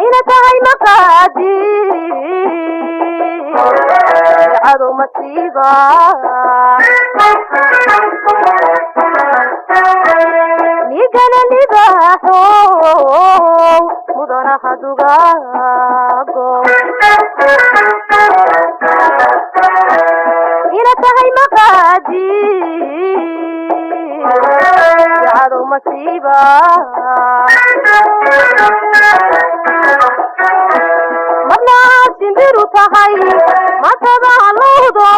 Ina tahay maqaadiir cadow masiiba, nigana libaaxo mudanaha dugaago. Ina tahay maqaadiir cadow masiiba, marnaad shimbiru tahay matada lowdo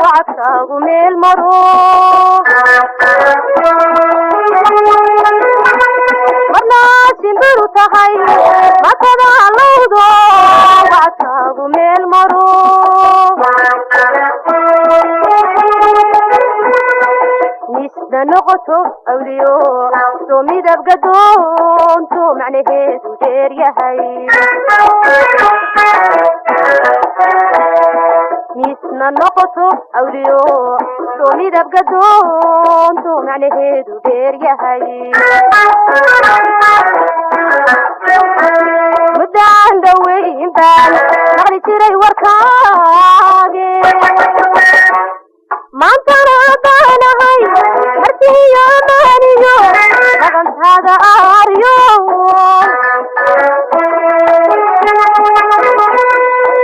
wacadkaagu meel maro. Marnaad shimbiru tahay matada lowdo wacadkaagu meel maro. Misna noqoto awliyo soo midab gadoonto macnaheedu dheer yahay. Misna noqoto awliyo soo midab gadoonto macnaheedu dheer yahay. Muddaan dhaweyn baan maqli jiray warkaage, maantana baanahay martiyo maaniyo magantaada aaryo.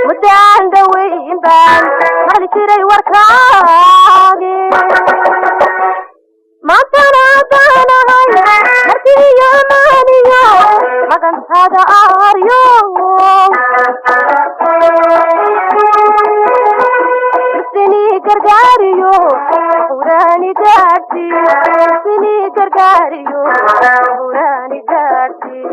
Muddaan dhaweyn baan maqli jiray warkaage, maantana baanahay martiyo maaniyo magantaada aaryo. Sini gargaariyo quraani gaarsi, sini gargaariyo quraani gaarsi.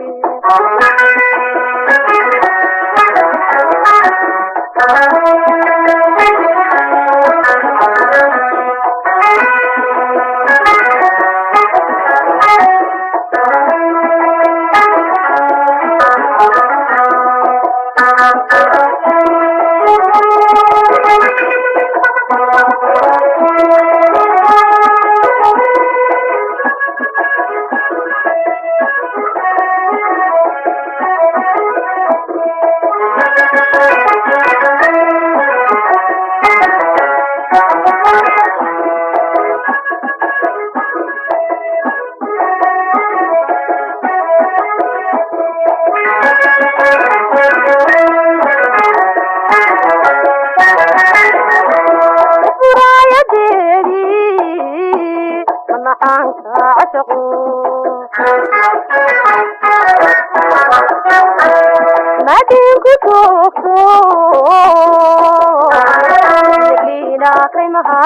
Furaayadeedii manaxaanka cashaqu madinku toogto liina kaymaha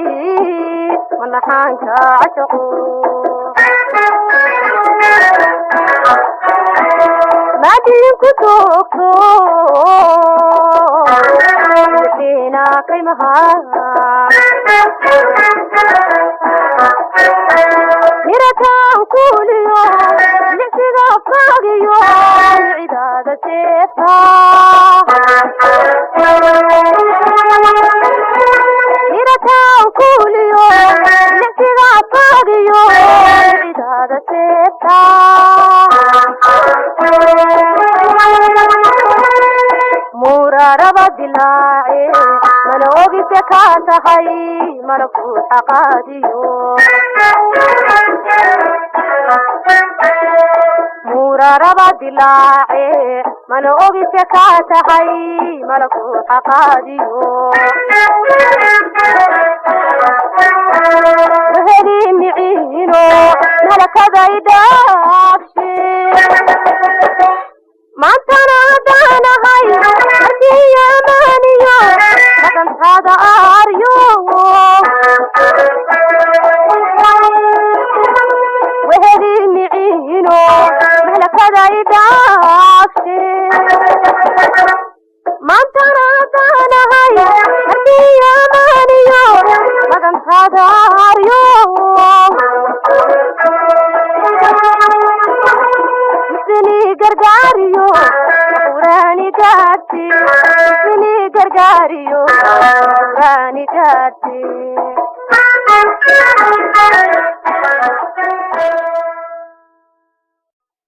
muraayadeedii manaxaanka cashaqu madinku toogto liina kaymaha. Mirataan kuuliyo lixsiga faagiyo cidaada seefta. Mirataan kuuliyo lixsiga faagiyo cidaada seefta. Muraraba dilaace mana ogise kaa tahay mana ku xaqaadiyo. Muraraba dilaace mana ogise kaa tahay mana ku xaqaadiyo. Weheli miciino malakaday dhaafshe. Maantana haddaanahay markii amaaniyo magantaada aaryo. Weheli miciino malakaday dhaafshe. Maantana haddaanahay markii amaaniyo magantaada aaryo. Misni gargaariyo quraani gaadsi, misni gargaariyo quraani gaadsi.